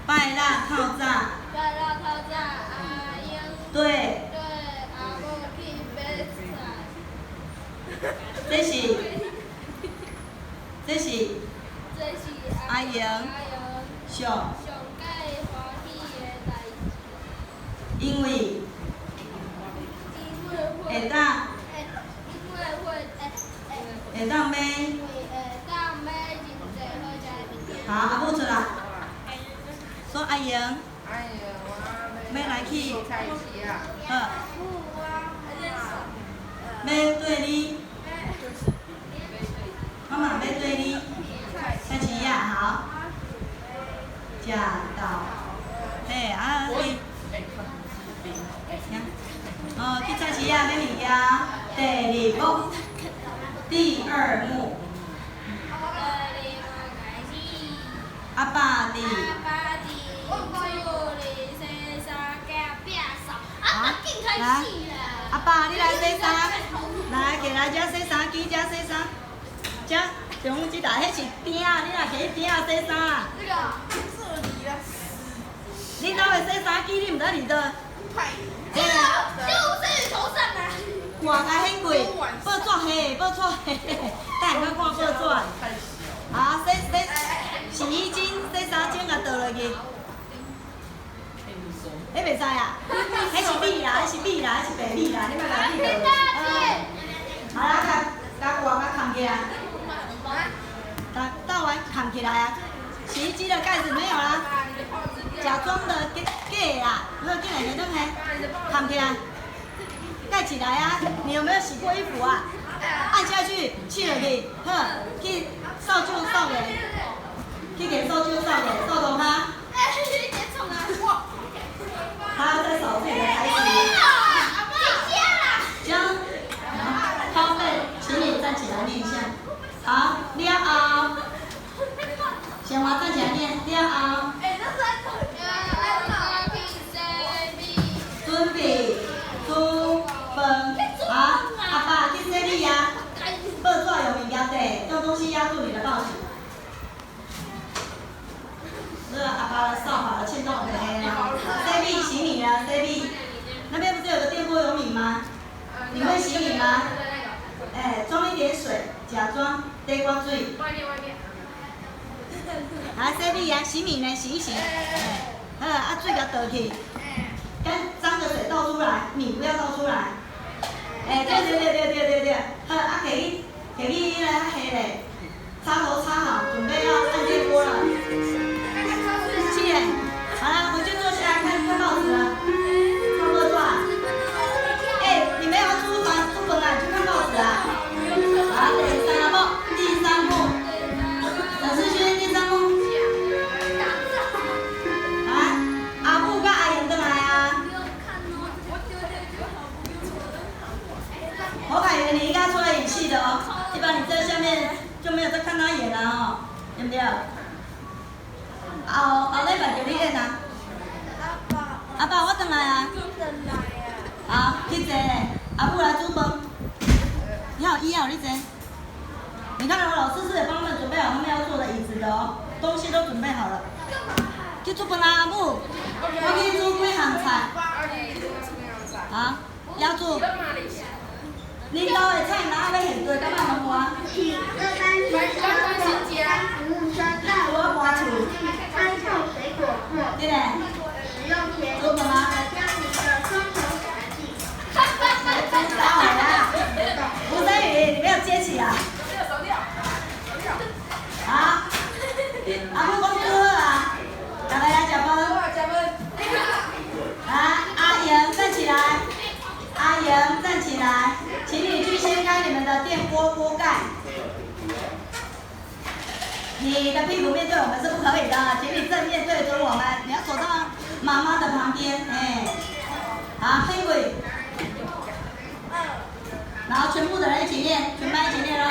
拜六透早。拜六透早，阿英对。对阿母去买菜。这是，这是。这是阿英阿英上上盖歡喜的代誌。因為因為會當因為會會會當買。因為會當買真濟好食的物件。好，阿母出來。說阿英。哎呀，我欲來去。菜市仔。好。欲綴你。媽媽欲綴你。菜市仔，好。食豆。嘿，啊去。哦，去菜市仔買物件。第二幕，第二幕。第二幕開始。阿爸佇。阿爸佇厝裡洗衫，甲摒掃。阿爸緊開始啦！阿爸，你來洗衫。來，過來遮洗衫機，遮洗衫。遮像這台，彼是鼎，你若提鼎洗衫。這個這裡啦。你哪會洗衫機？你毋知佇佗？這就是頭上啊！看甲顯貴，報紙嘿，報紙嘿，等下看報紙。啊，洗洗洗衣精、洗衫精共倒落去。彼袂使啊？彼是米啦，彼是米啦，彼是白米啦，你莫共米倒落。好啦，共共鍋共崁起來。倒倒完崁起來啊！洗衣機的蓋子沒有啦，假裝的假假的啦，好，進來，來，崁起來，蓋起來啊！你有沒有洗過衣服啊？按下去，去落去，好，去掃帚掃咧，去給掃帚掃咧，掃塗跤。他在掃自己的台詞。將，好，濤貝，請你站起來念一下。好，了後，小華站起來念，了後。準備煮飯，好，阿爸去洗米啊，報紙用物件墊，用東西壓住你的報紙。這個阿爸的掃把的欠到的洗米洗米啊，洗米。那邊不是有個電鍋有米嗎？你會洗米嗎？哎，裝一點水，假裝底寡水。外面外面。來洗米啊，洗米呢，洗一洗。好，啊水共倒去，乾髒的水倒出來，米不要倒出來。哎，對對對對對對對，好，啊，提去提去彼个較下咧，插頭插好，準備要按電鍋了。七點，好了，回去坐下來看看報紙了。看報紙啊？哎，你沒有出房出門啊？你去看報紙啊？好，第三幕，第三幕，沈世勳第三幕。啊，阿母佮阿英轉來啊。侯凱源，你應該出來演戲的哦，一般你在下面就沒有在看他演了哦，對不對？後後禮拜就你演啊。阿爸，我轉來啊。好，去坐。阿母來煮飯。你好，一號你坐。你看我老師是也幫他們準備好他們要坐的椅子的哦，東西都準備好了。去煮飯啊，阿母。我去煮幾項菜。好，壓住。恁兜的菜哪欲現做，敢莫攏搬？請各班級小朋友將服務生帶我搬厝。餐後水果或對嘞。使用前，記得將您的雙手洗乾淨。打完啦。吳森宇，你沒有接起啊？好，阿母講煮好啊，大家來食飯。來，阿瑩站起來，阿瑩站起來，請你去掀開你們的電鍋鍋蓋。你的屁股面對我們是不可以的，請你正面對準我們，你要走到媽媽的旁邊，哎，好，黑鬼，然後全部的人一起念，全班一起念咯。